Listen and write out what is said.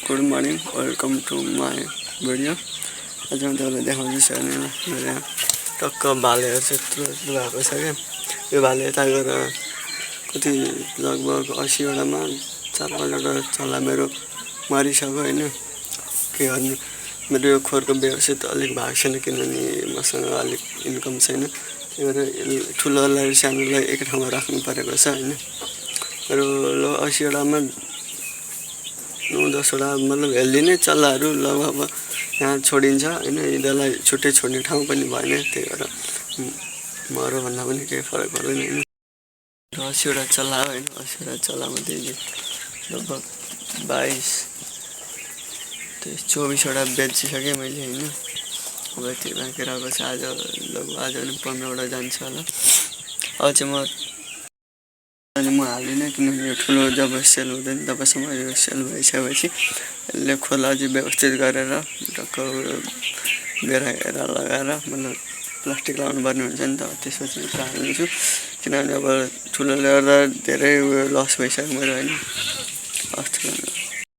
Good morning welcome to my video. आज म तपाईँलाई देखाउँदैछु होइन मेरो यहाँ टक्क भालेहरू चाहिँ यत्रो भएको छ क्या। यो भाले यता गएर कति लगभग 80वटामा 4-5वटा चल्ला मेरो मरिसक्यो होइन। के गर्नु, मेरो यो खोरको व्यवस्थित अलिक भएको छैन किनभने मसँग अलिक इन्कम छैन। त्यही भएर ठुलोलाई सानोलाई एक ठाउँमा राख्नु परेको छ होइन। मेरो 80वटामा 9-10वटा मतलब हेल्दी नै चल्लाहरू लगभग यहाँ छोडिन्छ होइन। यिनीहरूलाई छुट्टै छोड्ने ठाउँ पनि भएन, त्यही भएर मरो भन्दा पनि केही फरक पर्दैन होइन। 80वटा चल्ला होइन, 80वटा चल्लामध्ये लगभग 22-24वटा बेचिसकेँ मैले होइन। अब यति बाँकी रहेको छ। आज पनि 15वटा जान्छ होला। अब चाहिँ म हालिनँ किनभने यो ठुलो जब सेल हुँदैन तबसम्म यो सेल भइसकेपछि यसले खोला चाहिँ व्यवस्थित गरेर टक्क बेराएर लगाएर मतलब प्लास्टिक लगाउनु पर्ने हुन्छ नि त, त्यसपछि मात्र हाल्छु। किनभने अब ठुलोले गर्दा धेरै उयो लस भइसक्यो मेरो होइन।